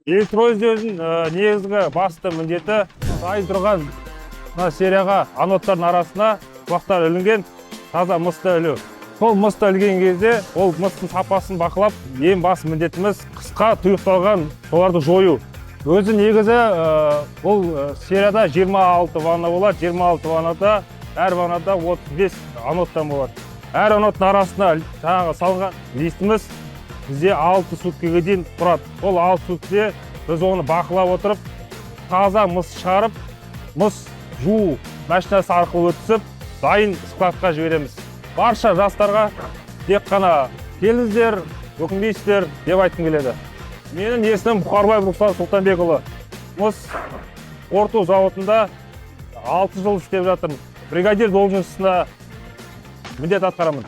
Электролизердің негізгі басты міндеті дайын тұрған мына серияға анодтардың арасына құлақтар ілінген таза мысты ілу. Сол мысты ілген кезде ол мыстың сапасын бақылап, ең басты міндетіміз қысқа тұйықталған соларды жою. Өзі негізі бұл серияда 26 ванна болады. 26 ваннада, әр ваннада 35 анодтан болады. Әр анодтың арасына жаңағы салынған листіміз бізде 6 суткіге дейін тұрады. Ол 6 суткіде біз оны бақылап отырып, таза мыс шығарып, мыс жуу машинасы арқылы өткізіп, дайын складқа жібереміз. Барша жастарға тек қана келіңіздер, өкінбейсіздер деп айтқым келеді. Менің есімім Бұқарбаев Руслан Сұлтанбекұлы. Мыс қорыту зауытында 6 жыл істеп жатырмын. Бригадир должностында міндет атқарамын.